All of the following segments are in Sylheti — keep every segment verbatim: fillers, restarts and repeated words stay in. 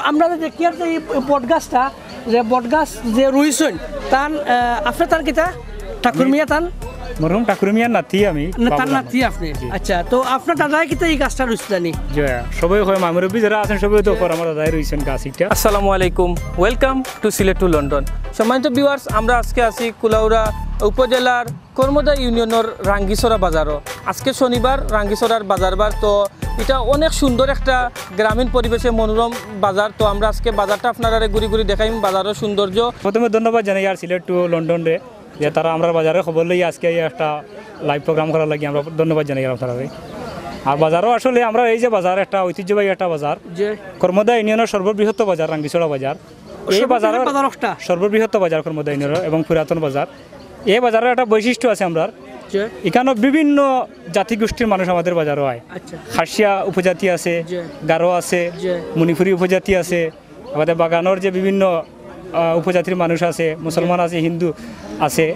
আমরা যে দেখি আর যে এই বট গাছটা, যে বট গাছ যে রুইছইন, তান, আহ, আপনে তান কিতা? ঠাকুর মিয়া তান? মরহুম ঠাকুর মিয়ার নাতি আমি, না, তার বাবুল আহমদ। নাতি আপনে? জি। আচ্ছা, তো আপনার দাদায় কিতা এই গাছটা রুইছলা নি? জি, সবাই কয়, মা-মুরব্বি যারা আছেন, সবাই তো কয়, আমার দাদায় রুইছইন গাছ ইটা। আসসালামু আলাইকুম, welcome to Sylhet to London। সম্মানিত viewers, আমরা আজকে আছি কুলাউড়া উপজেলার কর্মদা ইউনিয়নর রাঙ্গিছড়া বাজারো। আজকে শনিবার, রাঙ্গিছড়ার বাজার বার। তো ইটা অনেক সুন্দর একটা গ্রামীণ পরিবেশে মনোরম বাজার। তো আমরা আজকে বাজারটা আপনারারে ঘুরি ঘুরি দেখাইমু, বাজারর সৌন্দর্য। প্রথমে ধন্যবাদ জানাই আর Sylhet to London রে, যে তারা আমরার বাজারর খবর লইয়া আজকে এই একটা live program করার লাগি আমরা ধন্যবাদ জানাই আর আপনারারে। আর বাজারও আসলে আমরা এই যে বাজার, একটা ঐতিহ্যবাহী একটা বাজার, যে কর্মদা ইউনিয়নর সর্ববৃহৎ বাজার, রাঙ্গিছড়া বাজার। এই সর্ববৃহৎ বাজারর বাজার একটা। সর্ববৃহৎ বাজার কর্মদা ইউনিয়নর এবং পুরাতন বাজার। এই বাজারর একটা বৈশিষ্ট্য আছে আমরার। যে? এখানো বিভিন্ন জাতিগোষ্ঠীর মানুষ আমাদের বাজারো আয়। আচ্ছা। খাসিয়া উপজাতি আছে, যে। গারো আছে, যে। মণিপুরী উপজাতি আছে, আমাদের বাগানর যে বিভিন্ন, আহ, উপজাতির মানুষ আছে, মুসলমান আছে, হিন্দু আছে,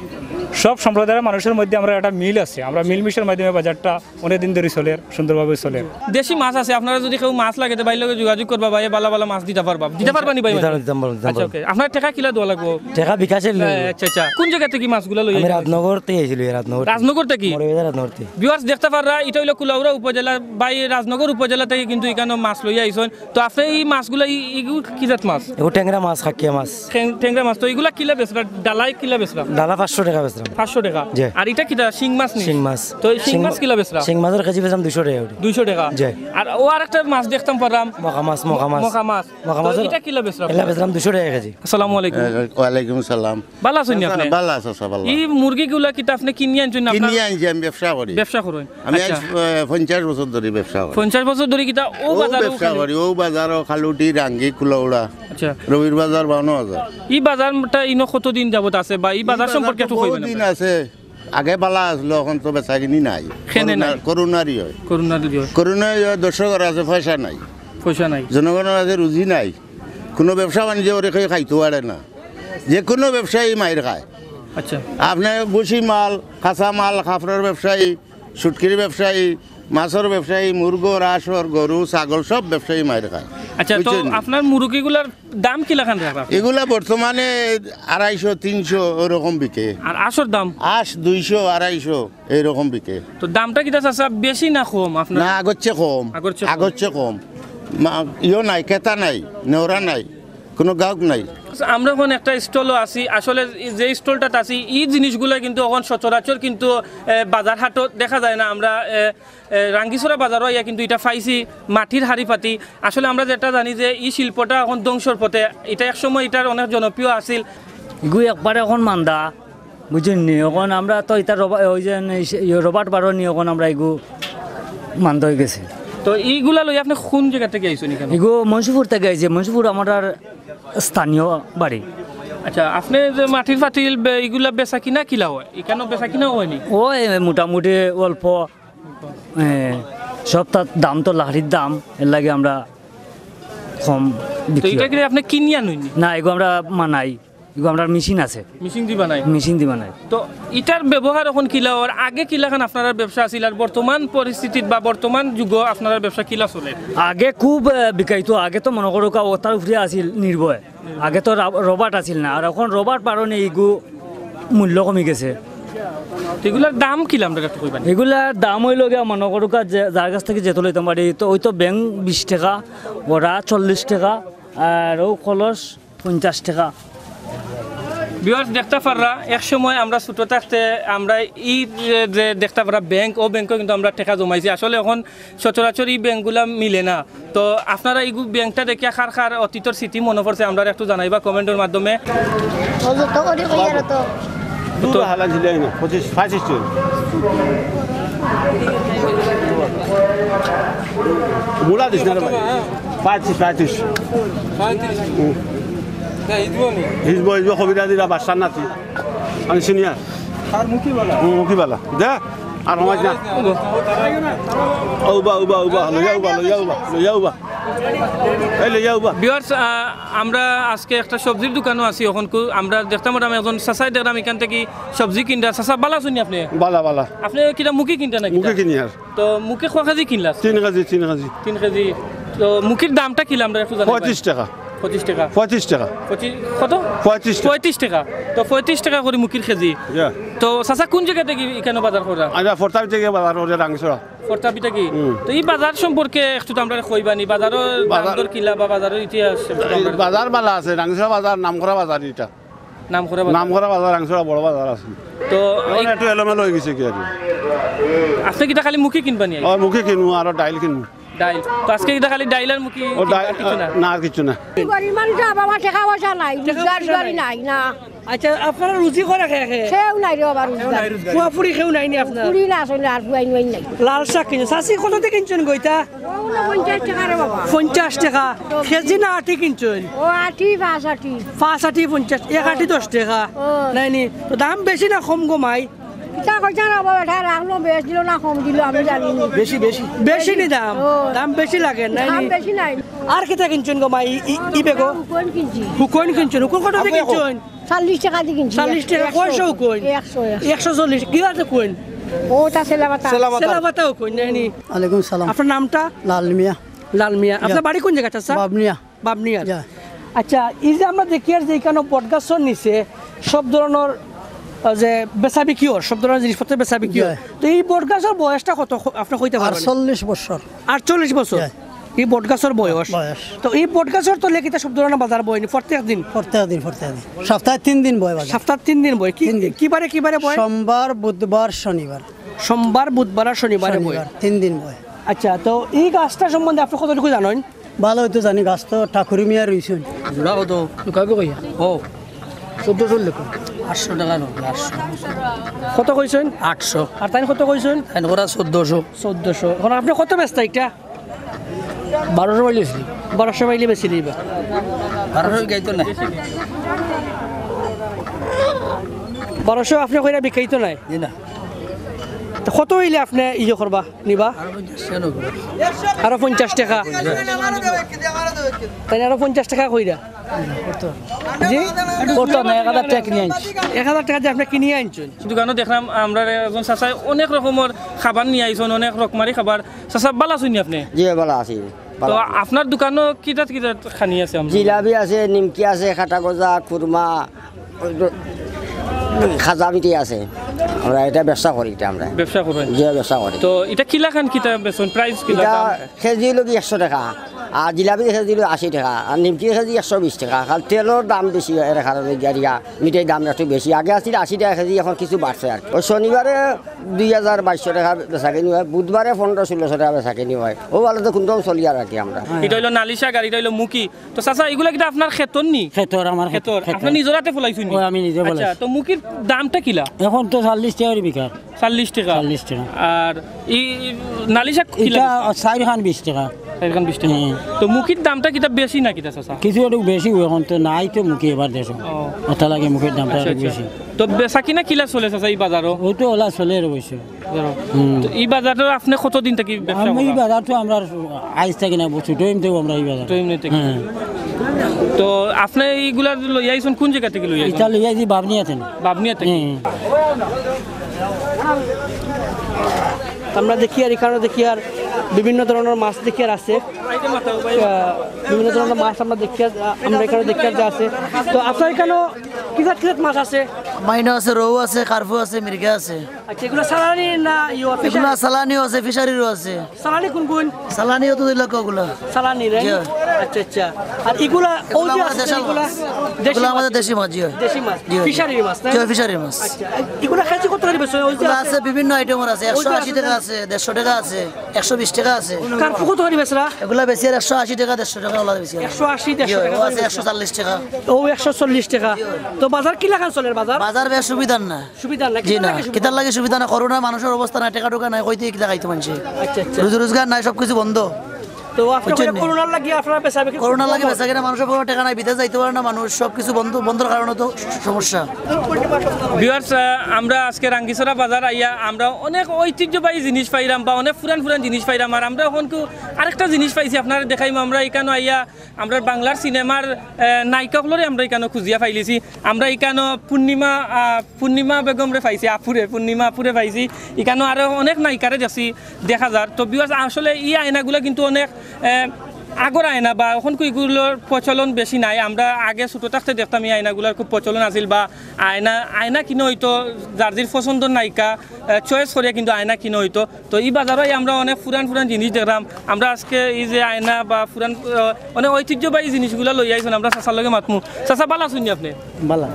সব সম্প্রদায়ের মানুষের মধ্যে আমরা একটা মিল আছে। আমরা মিলমিশের মাধ্যমে বাজারটা অনেক দিন ধরে চলের, সুন্দরভাবে চলের। দেশি মাছ আছে, আপনারা যদি কেউ মাছ লাগে, তে ভাইর লগে যোগাযোগ করবা, ভাইয়ে ভালা ভালা মাছ দিতা পারবা। দিতা পারবা নি ভাই? দিতাম, দিতাম, দিতাম। আচ্ছা, ওকে। আপনার টেকা কিলা দেওয়া লাগবো? টেকা বিকাশে লই। হ্যাঁ, আচ্ছা, আচ্ছা। কোন জায়গা থাকি মাছগুলা লই আমি আইছেন? রাজনগর থাকি আইছি, রাজনগর। রাজনগর থাকি? মৌলভীবাজার রাজনগর থাকি। Viewers দেখতা পাররা, ইটা অইলো কুলাউড়া উপজেলা, ভাই রাজনগর উপজেলা থাকি কিন্তু ইখানো মাছ লইয়া আইছইন। তো আপনে ই মাছগুলা, ই, ইগু কি জাত মাছ? এগু টেংরা মাছ, খাকিয়া মাছ। টেং-, টেংরা মাছ। তো ইগুলা কিলা বেচরা? ডালায় কিলা বেচরা? ডালা পাঁচশো টেকা বেচরাম। পাঁচশো টেকা? জি। আর ইটা কিতা? শিং মাছ নি? শিং মাছ। তো এই শিং শিং মাছ মা-, কিলা বেচরা? শিং মাছর কেজি বেচরাম দুইশো টেকা করি। দুইশো টেকা? জি। আর ও আরেকটা মাছ দেখতাম পাররাম। মখা মাছ, মখা মাছ। মখা মাছ। মখা তো মাছ। ইটা কিলা বেচরা? ইলা বেচরাম দুইশো টেকা কেজি। আসসালামু আলাইকুম। এ, ওয়ালাইকুম সালাম। ভালা আছইন নি আপনে? ভালা আছি, ভালা। ই মুরগিগুলা কিতা আপনে কিনিয়া আনছইন না আপনার? কিনিয়া আনছি, আমি ব্যবসা করি। ব্যবসা করইন? আমি আজ, আচ্ছা। এ, পঞ্চাশ বছর ধরি ব্যবসা করি। পঞ্চাশ বছর ধরি কিতা ও ও বাজারো ব্যবসা খালি? করি, ও বাজারো, খালুটি, রাঙ্গি, কুলাউড়া, আচ্ছা। রবির বাজার, বাউন্ন বাজার। ই বাজারটা ইনো কতদিন যাবত আছে বা ই বাজার সম্পর্কে একটু কইবেন? দিন আছে, আগে ভালা আছিল, এখন তো বেচাকিনি নাই। কেনে নাই? করোনা-, করোনারই হয়। করোনারই হয়। করোনারই হয়, দর্শকর আছে, পয়সা নাই। পয়সা নাই। জনগণর আছে, রুজি নাই। কোনো ব্যবসা বাণিজ্য করে কেউ খাইতে পারে না। যে কোনো ব্যবসায়ী মাইর খায়। আচ্ছা। আপনার ভুসি মাল, কাঁচা মাল, কাপড়র ব্যবসায়ী, শুটকির ব্যবসায়ী, মাছর ব্যবসায়ী, মুরগর, হাঁসর, গরু, ছাগল, সব ব্যবসায়ী মাইর খায়। আচ্ছা, তো বুঝছেন? আপনার মুরগিগুলার দাম কিলাখান রাখরা? এগুলা বর্তমানে আড়াইশো, তিনশো ওরকম বিকে। আর হাঁসর দাম? হাঁস দুইশো, আড়াইশো এইরকম বিকে। তো দামটা কিতা চাচা বেশি না কম আপনার? না, আগর চেয়ে কম। আগর চেয়ে কম। আগর চেয়ে কম। মা-, ইয়ো নাই, ক্রেতা নাই, নেওরা নাই, কোনো গ্রাহক নাই। আচ্ছা, আমরা এখন একটা স্টলও আছি। আসলে যে স্টলটাত আছি, ই জিনিসগুলা কিন্তু এখন সচরাচর কিন্তু, এ, বাজার হাটও দেখা যায় না। আমরা, এ, এ, রাঙ্গিছড়া বাজারও আইয়া কিন্তু ইটা পাইছি, মাটির হাড়ি পাতি। আসলে আমরা যেটা জানি যে ই শিল্পটা এখন ধ্বংসর পথে। ইটা এক সময় ইটার অনেক জনপ্রিয় আছিল। ইগু একবারে এখন মান্দা, বুঝছইন নি? এখন আমরা তো ইটা রবা-, ওই যে নে-, ইয়ে, রবার্ট বারো নি, এখন আমরা ইগু মান্দা অই গেছে। তো ইগুলা লই আপনে কোন জাগা থাকি আইছইন ইখানো? ইগু মনসুপুর থাকি আইছে, মনসুপুর আমরার স্থানীয় বাড়ি। আচ্ছা, আপনে যে মাটির পাতিল বে-, ইগুলা বেচা কিনা কিলা হয়? ইখানো বেচা কিনা হয় নি? ওই মোটামুটি অল্প। এ, সব তার দাম তো লাকড়ির দাম, এর লাগি আমরা কম তো বিক্রি ইটা হয়। কি আপনে কিনিয়া আনইন নি? না, ইগু আমরা বানাই, ইগু আমরার মেশিন আছে। মেশিন দি বানাই? মেশিন দি বানাই। তো ইটার ব্যবহার এখন কিলা অর? আগে কিলাখান আপনারার ব্যবসা আছিল, আর বর্তমান পরিস্থিতিত বা বর্তমান যুগো আপনারার ব্যবসা কিলা চলে? আগে খুব, এ, বিকাইতো, আগে তো মনো করউক্কা অতার উপরে আছিল নির্ভর। আগে তো রা-, রবার্ট আছিল না, আর এখন রবার্ট বারো নি, ইগু মূল্য কমি গেছে। তো ইগুলার দাম কিলা আমরা একটু কইবা নি? ইগুলার দাম অইলো গিয়া মনো করউক্কা যে যার কাছ থাকি যেতা লইতাম পারি, তো ওই তো ব্যাঙ বিশ টেকা, ওরা চল্লিশ টেকা, আর ও কলস পঞ্চাশ টেকা। Viewers দেখতা পাররা, এক সময় আমরা ছোট থাকতে আমরা ই যে, যে দেখতা পাররা ব্যাংক, ও ব্যাংকো কিন্তু আমরা টেকা জমাইছি। আসলে এখন সচরাচর ই ব্যাংকগুলা মিলে না। তো আপনারা ইগু ব্যাংকটা দেখিয়া কার কার অতীতর স্মৃতি মনো পড়ছে, আমরারে একটু জানাইবা comment-র মাধ্যমে। দুটো হালা ছিল না, পঁচিশ, পঁচিশ জন। মুলা দিস না রে ভাই। পঁচিশ, পঁচিশ। হুম। হিজবো, হিজবো কবিরাজিরা বাদশার নাতি। আমি senior। হুম, মুখী বালা। দে। আর সময় না। উবা, উবা, উবা, লইয়া উবা, লইয়া উবা, লইয়া উবা। এই লইয়া উবা। Viewers, আহ, আমরা আজকে একটা সবজির দোকানো আছি, এখন কু-, আমরা দেখতাম পাররাম একজন চাচায় দেখরাম ইখান থাকি সবজি কিনরা। চাচা, ভালা আছইন নি আপনে? ভালা, ভালা। আপনে কিতা মুখী কিনরা নাকি? মুখী কিনি আর। তো মুখী কয় কেজি কিনলা? তিন কেজি, তিন কেজি। তিন কেজি। তো মুখির দামটা কিলা আমরা একটু জানাই? পঁয়ত্রিশ টাকা। পঁচিশ টাকা। পঁয়ত্রিশ টাকা। পঁচিশ, কত? পঁয়ত্রিশ টাকা। পঁয়ত্রিশ টাকা। তো পঁয়ত্রিশ টাকা করি মুখির কেজি। ইয়া। তো চাচা, কোন জাগা থাকি ইখানো বাজার কররা? আমরা ফরতাবি থাকি বাজার করি, রাঙ্গিছড়া। ফরতাবি থাকি? হুম। তো ই বাজার সম্পর্কে একটু তো আমরারে কইবা নি, বাজারর বাজার দাম দর কিলা বা বাজারর ইতিহাস একটু তো এই আমরারে বাজার বালা আছে, রাঙ্গিছড়া বাজার, নাম করা বাজার ইটা। নাম করা বাজার? নাম করা বাজার, রাঙ্গিছড়া বড় বাজার আছে। তো এখন এই একটু এলোমেলো অই গেছে কি আর কি। আপনে কিতা খালি মুখি কিনবা নি? ও, মুখি কিনমু, আরো ডাইল কিনমু। ডাইল। তো আজকে কিতা খালি ডাইল আর মুখি ও, কিনবা, ডাইল, আর কিছু না? না, আর কিছু না। গরিব মানুষ, বাবা, টেকা পয়সা নাই, রোজগার নাই, না। আচ্ছা, আপনারা রুজি করে কে কে? কেউ নাই রে বাবা, রোজগার। ফুয়া ফুড়ি কেউ নাই নি আপনার? ফুড়ি না, আসলে আর ফুয়াই নুয়াই নাই। লাল শাক কিনছইন। চাচি, কত দি কিনছইন গো ইতা? ও, না, পঞ্চাশ টাকা রে বাবা। পঞ্চাশ টাকা। কেজি না আটি কিনছইন? ও, আটি, পাঁচ আটি। পাঁচ আটি পঞ্চাশ, এক আটি দশ টাকা। ও। নাই নি? তো দাম বেশি না কম গো মাই? কিতা কইতা না বাবা, এটা রাখলো, বেশ দিল না কম দিল, আমি জানি না। বেশি, বেশি। বেশি নি দাম? ও। দাম বেশি লাগে, নাই দাম নি? বেশি নাই। আর কিতা কিনছইন গো মাই, ই, ই, ই বেগো? হুকইন কিনছি। হুকইন কিনছইন, হুকইন কত দি কিনছইন? চল্লিশ টাকা দি কিনছি। চল্লিশ টাকা, একশো। কয়শো হুকইন? একশো, একশো। একশো চল্লিশ, কিলা তে হুকইন? ও, তা সেলাবাতা। সেলাবাতা। সেলাবাতা হুকইন, নাই নি? ওয়ালাইকুম সালাম। আপনার নামটা? লাল মিয়া। লাল মিয়া। ইয়া। আপনার বাড়ি কোন জায়গা, চাচা? বাবনিয়া। বাবনিয়ার। ইয়া। আচ্ছা, এই যে আমরা দেখিয়ার যে ইখানো বটগাছর নিচে সব ধরনর, আহ, যে বেচা বিক্রি অর, সব ধরনর জিনিসপত্র বেচা বিক্রি অর। ইয়া। তো এই বটগাছর বয়সটা কত খ-, আপনে কইতা পারবা নি? আটচল্লিশ বছর। আটচল্লিশ বছর? ইয়া। এই বটগাছর বয়স? বয়স। তো এই বটগাছর তলে কিতা সব ধরনর বাজার বয় নি প্রত্যেক দিন? প্রত্যেক দিন, প্রত্যেক দিন। সপ্তাহে তিন দিন বয় বাজার। সপ্তাহে তিন দিন বয়? কি, তিন দিন। কি বারে, কি বারে বয়? সোমবার, বুধবার, শনিবার। সোমবার, বুধবার আর শনিবারে বয়? শনিবার, তিন দিন বয়। আচ্ছা, তো এই গাছটা সম্বন্ধে আপনে কতটুকু জানইন? ভালা অইতো জানি, গাছ তো ঠাকুর মিয়া রইছইন। জোড়া কত? লুকাবি কইয়া। ও, চোদ্দশো লেখো। আটশো টাকা নেবো, আটশো। কত কইছইন? আটশো। আর তাইন কত কইছইন? তাইন করা চোদ্দশো। চোদ্দশো। এখন আপনে কত বেচতা ইটা? বারোশো পাইলে বেচি। বারোশো পাইলে বেচি দিবা। বারোশো বিকাইতো নায়। বারোশো আপনে কইরা বিকাইতো নায়? জি না। তো কত অইলে আপনে ইয়ে করবা? নিবা? আরো পঞ্চাশ টাকা নেবো। আরো পঞ্চাশ টাকা? তাইন আরো পঞ্চাশ টাকা কইরা? জি? করতো না, এক হাজার টাকা কিনি আনছি। এক হাজার টাকা দি আপনে কিনি আনছইন? দোকানো দেখলাম আমরা একজন চাচায় অনেক রকমর খাবার নিয়া আইছইন, অনেক রকমারি খাবার। চাচা, ভালা আছইন নি আপনে? জি, ভালা আছি। তো ভালা আছি। আপনার দোকানো কিতা কিতা খানি আছে আমরা? জিলাপি আছে, নিমকি আছে, কাটা গজা, খুরমা, ওই তো খাজা বিটি আছে। আমরা ইটা ব্যবসা করি, ইটা আমরা। ব্যবসা করইন? জি, ব্যবসা করি। তো ইটা কিলাখান কিতা বেচইন? Price কিলা ইটা দাম? কেজি অইলো কি একশো টাকা, আর জিলাপি কেজি অইলো আশি টাকা, আর নিমকি কেজি একশো বিশ টাকা। খালি তেলর দাম বেশি অয়, এর কারণে গিয়া মিঠাই দাম একটু বেশি। আগে আছিল আশি টাকা কেজি, এখন কিছু বাড়ছে আর কি। ওই শনিবারে দুই হাজার বাইশশো টাকা বেচাকিনি অয়, বুধবারে পনেরো ষোলোশো টাকা বেচাকিনি অয়। ও ভালা তো কুনরকম চলিয়ার আর কি আমরা। ইটা অইলো নালি শাক আর ইটা অইলো মুখি। তো চাচা, ইগুলা কিতা আপনার খেতর নি? খেতর, আমার খেত, খেতর। খেতর। আপনে নিজর আতে ফলাইছইন নি? ও, আমি নিজে আচ্ছা, ফলাইছি। তো মুখির দামটা কিলা? এখন তো চল্লিশ টাকা করি বিকার। চল্লিশ টাকা? চল্লিশ টাকা। আর ই, ই নালি শাক কিলা? ইটা চাইরখান বিশ টাকা। চাইরখান বিশ টাকা। হুম। তো মুখির দামটা কিতা বেশি না কিতা, চাচা? কিছু একটু বেশি অয়, এখন তো নাই তো মুখি এবার দেশো। ও। ওটা লাগে মুখির দামটা আচ্ছা, একটু আচ্ছা। বেশি। তো বেচাকিনা কিলা চলে, চাচা, ই বাজারো? ওই তো ওলা চলের অবশ্য। ধরো। হুম। তো ই বাজারো আপনে কতদিন থাকি ব্যবসা আমি এই কররা? বাজার তো আমরা আইজ থাকি না, ছোট হইন তো আমরা এই বাজার। ছোট হইন থাকি। হ্যাঁ। তো আপনে ইগুলা লইয়া আইছইন, কোন জাগা থাকি লইয়া আইছইন? ইটা লইয়া আইছি বাবনিয়া থাকি। বাবনিয়া থাকি? হুম। আমরা দেখিয়ার, ইখানো দেখিয়ার বিভিন্ন ধরনর মাছ দেখিয়ার আছে। আহ, বিভিন্ন ধরনর মাছ আমরা দেখিয়ার, আহ, আমরা ইখানো দেখিয়ার যে আছে। তো আপনার ইখানো কি জাত কি জাত মাছ আছে? মাইনা আছে, রউ আছে, কার্পু আছে, মির্গা আছে। আচ্ছা, ইগুলা চালানি না ইয়ো, ফিশারি? ইগুলা চালানিও আছে, ফিশারিরও আছে। চালানি কুন কুন? চালানিও তো দুই লাখ ওগুলা। চালানি, right? জি। আচ্ছা, আচ্ছা। আর ইগুলা, ও ইগুলা যে আমাদের আছে, দেশাল ইগুলা মাছ। দেশি ইগুলা মাছ। আমাদের দেশি মাছ, জি। দেশি মাছ। জি, জি। ফিশারির মাছ, তাই জি, না? ফিশারির মাছ। আচ্ছা, ইগুলা কেজি কত করি বেচো? ওই যে ইগুলা আছে। আছে বিভিন্ন item-র আছে, ওই যে একশো আশি আছে। টাকা আছে, দেড়শো টাকা আছে, একশো বিশ টাকা আছে। কার্পু কত করি বেচরা? এগুলা বেশি আর একশো আশি টাকা, দেড়শো টাকা ওলা বেশি আর। একশো আশি, জি, দেড়শো টাকা ও আছে বেচরা। একশো চল্লিশ টাকা। ও, একশো চল্লিশ টাকা। জি। তো বাজার কিলাখান চলের বাজার? বাজার বেশ সুবিধার না। সুবিধা নাই, জি কিতার না, লাগি সুবিধা কিতার নাই? লাগি সুবিধা না? করোনায় মানুষর অবস্থা নাই, টেকা টুকা নাই, কইতে কিতা খাইতো মানষে? আচ্ছা, আচ্ছা। রুজি রোজগার নাই, সব কিছু বন্ধ। তো আপনি বুঝছেন কইলে নি? করোনার লাগি আপনারা বেচা বিক্রি করোনার লাগি কম বেচা কিনা, মানুষর কোনো টেকা নাই, বিদেশ যাইতে পারে না মানুষ, সব কিছু বন্ধ, বন্ধর কারণে তো সমস্যা। Viewers, আহ, আমরা আজকে রাঙ্গিছড়া বাজার আইয়া আমরা অনেক ঐতিহ্যবাহী জিনিস পাইরাম বা অনেক পুরান পুরান জিনিস পাইরাম। আর আমরা এখন কু আরেকটা জিনিস পাইছি, আপনারে দেখাইমু। আমরা ইখানো আইয়া আমরা বাংলার সিনেমার, আহ, নায়িকা অকলরে আমরা ইখানো খুঁজিয়া পাইলিছি। আমরা ইখানো পূর্ণিমা, আহ, পূর্ণিমা বেগমরে পাইছি, আপুরে, পূর্ণিমা আপুরে পাইছি। ইখানো আরো অনেক নায়িকারে দেখছি, দেখা যার। তো viewers, আসলে ই আয়নাগুলা কিন্তু অনেক, আহ, আগর আয়না বা অখনকু ইগুলার প্রচলন বেশি নাই। আমরা আগে ছোট থাকতে দেখতাম ই আয়নাগুলার খুব প্রচলন আছিল, বা আয়না, আয়না কিনা অইতো যার যার পছন্দর নায়িকা, আহ, choice করিয়া কিন্তু আয়না কিনা অইতো। তো ই বাজারো আইয়া আমরা অনেক পুরান পুরান জিনিস দেখলাম। আমরা আজকে এই যে আয়না বা পুরান, আহ, অনেক ঐতিহ্যবাহী জিনিসগুলা লইয়া আইছইন, আমরা চাচার লগে মাতমু। চাচা, ভালা আছইন নি আপনে? ভালা।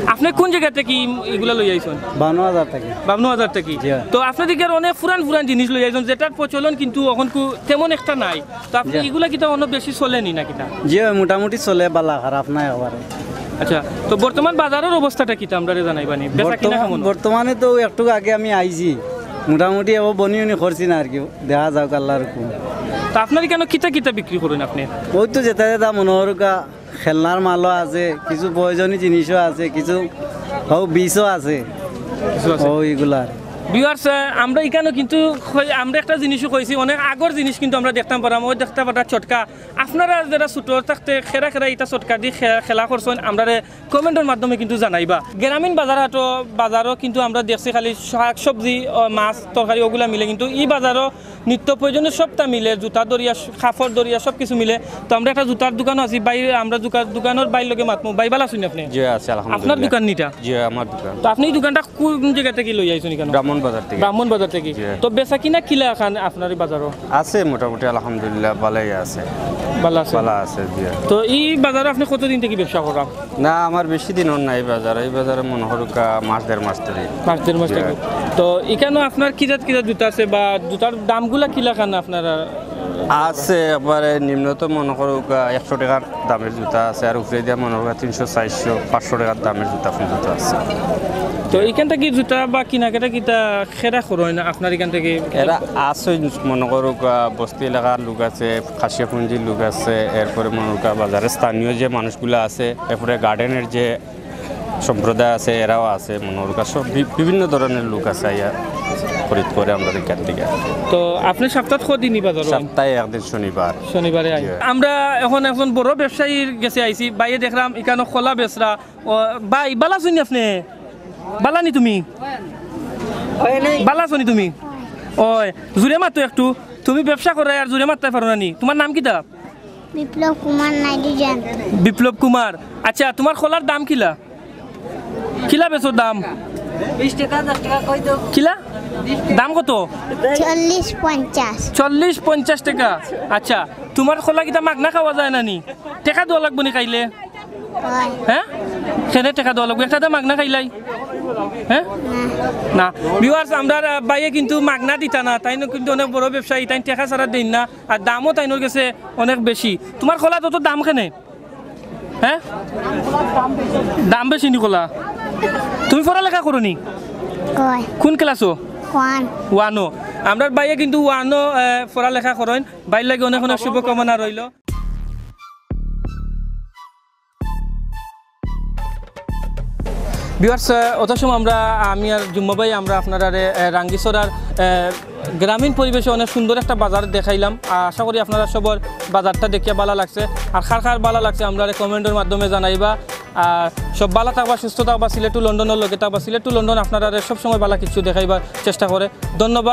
আপনে কোন জাগা থাকি ইগুলা লইয়া আইছইন? বামনু বাজার থাকি। বামনু বাজার থাকি? জি। তো আপনে দেখি আর অনেক পুরান পুরান জিনিস লইয়া আইছইন, যেটার প্রচলন কিন্তু অখনকু তেমন একটা নাই। তো আপনে জি। ইগুলা কিতা অনো বেশি চলে নি না কিতা? জি, মোটামুটি চলে, ভালা খারাপ নায় একবারে। আচ্ছা, তো বর্তমান বাজারর অবস্থাটা কিতা আমরারে জানাইবা নি? বেচা কিনা বর্তমান-, কেমন? বর্তমানে তো একটু আগে আমি আইছি, মোটামুটি এবার বনি উনি করছি না আর কি, দেখা যাউক আল্লাহর হুকুম। তো আপনার ইখানো কিতা কিতা বিক্রি করইন আপনে? ওই তো যেটা যেটা মনে করুকা, খেলনার মালও আছে, কিছু প্রয়োজনীয় জিনিসও আছে, কিছু হউ বিষও আছে। কিছু আছে। ও, ইগুলার। Viewers, আহ, আমরা ইখানো কিন্তু কই-, আমরা একটা জিনিসও কইছি, অনেক আগর জিনিস কিন্তু আমরা দেখতাম পারাম, ওই দেখতা পারা চটকা। আপনারা যারা ছোট থাকতে খেরা খেরা ইটা চটকা দি খে-, খেলা করছইন, আমরারে comment-র মাধ্যমে কিন্তু জানাইবা। গ্রামীণ বাজার হাটো, বাজারও কিন্তু আমরা দেখছি খালি শাক সবজি, ও, মাছ, তরকারি ওগুলা মিলে, কিন্তু ই বাজারও নিত্য প্রয়োজনীয় সবটা মিলে, জুতা ধরিয়া, কাপড় ধরিয়া সব কিছু মিলে। তো আমরা একটা জুতার দোকানও আছি, ভাই, আমরা জুতা-, দোকানর ভাইর লগে মাতমু। ভাই, ভালা আছইন আপনে? জি, আছি, আলহামদুলিল্লাহ। আপনার দোকান নি ইটা? জি, আমার দোকান। তো আপনে ই দোকানটা কোন জাগা থাকি লইয়া আইছইন ইখানো? ব্রাহ্মণ বাজার থাকি। ব্রাহ্মণ বাজার থাকি। জি। তো বেচা কিনা কিলা খান আপনার ই বাজারও? আছে মোটামুটি, আলহামদুলিল্লাহ, ভালাই আছে। ভালা আছে? ভালা আছে, জি। তো ই বাজারো আপনে কতদিন থাকি ব্যবসা করা? না, আমার বেশি দিন অর না ই বাজারো। ই বাজারো মনে করুকা মাস দেড় মাস থাকি। মাস দেড় মাস জি। থাকি। তো ইখানো আপনার কি জাত কি জাত জুতা আছে বা জুতার দামগুলা কিলা খান আপনারা? আছে একবারে নিম্ন তো মনে করুকা একশো টেকার দামের জুতা আছে, আর উপরে দিয়া মনে করুকা তিনশো, চাইরশো, পাঁচশো টেকার দামের জুতা, ফুল জুতা আছে। তো ইখান থাকি জুতা বা কিনাকাটা কিতা খেরা করইন আপনার ইখান থাকি? এরা আছে মনে করুকা, আহ, বস্তি এলাকার লোক আছে, খাসিয়াপুঞ্জির লোক আছে, এরপরে মনে করুকা বাজারে স্থানীয় যে মানুষগুলা আছে, এরপরে গার্ডেনের যে সম্প্রদায় আছে, এরাও আছে, মনে করুকা সব বি-, বিভিন্ন ধরনের লোক আছে আইয়া খরিদ করে আমরার ইখান থাকি। তো আপনে সপ্তাত কদিন ই বাজারো আইন? সপ্তাহে একদিন শনিবার। শনিবারে আইন। জি। আমরা অখন একজন বড় ব্যবসায়ীর গেছে আইছি, ভাইয়ে দেখলাম ইখানো কলা বেচরা। ও, ভাই, ভালা আছইন নি আপনে? ভালা নি তুমি? ভালা আছো নি তুমি? ওই, জুরে মাতো একটু। তুমি ব্যবসা কররায় আর জুরে মাততায় পারো না নি? তুমার নাম কিতা? বিপ্লব কুমার নাইডু জান। বিপ্লব কুমার। আচ্ছা, তুমার কলার দাম কিলা? কিলা বেচো দাম? বিশ টেকা, দশ টেকা কই দেও। কিলা? দাম কত? চল্লিশ পঞ্চাশ। চল্লিশ পঞ্চাশ টেকা। আচ্ছা, তুমার কলা কিতা মাগনা খাওয়া যায় না নি? টেকা দেওয়া লাগবো নি খাইলে? অয়। হ্যাঁ? কেনে টেকা দেওয়া লাগবো? একটা তো মাগনা খাইলাই। হ্যাঁ? না। না। Viewers, আমরার, আহ, ভাইয়ে কিন্তু মাগনা দিতা না, তাইন কিন্তু অনেক বড় ব্যবসায়ী, তাইন টেকা ছাড়া দেইন না, আর দামও তাইনর গেছে অনেক বেশি। তুমার কলা তত দাম কেনে? হ্যাঁ? দাম বেশি নি কলা? তুমি পড়ালেখা করো নি? অয়। কোন ক্লাসো? ওয়ান। ওয়ানো। আমরার ভাইয়ে কিন্তু ওয়ানো, আহ, পড়ালেখা করইন। ভাইর লাগি অনেক অনেক শুভকামনা রইলো। Viewers, আহ, অত সময় আমরা, আমি আর জুম্মা ভাই, আমরা আপনারারে, আহ, রাঙ্গিছড়ার, আহ, গ্রামীণ পরিবেশে অনেক সুন্দর একটা বাজার দেখাইলাম। আশা করি আপনারা সবর বাজারটা দেখিয়া ভালা লাগছে। আর কার কার ভালা লাগছে, আমরারে comment-র মাধ্যমে জানাইবা। আর সব ভালা থাকবা, সুস্থ থাকবা, Sylhet to London-র লগে থাকবা। Sylhet to London আপনারারে সবসময় ভালা কিছু দেখাইবার চেষ্টা করে। ধন্যবাদ।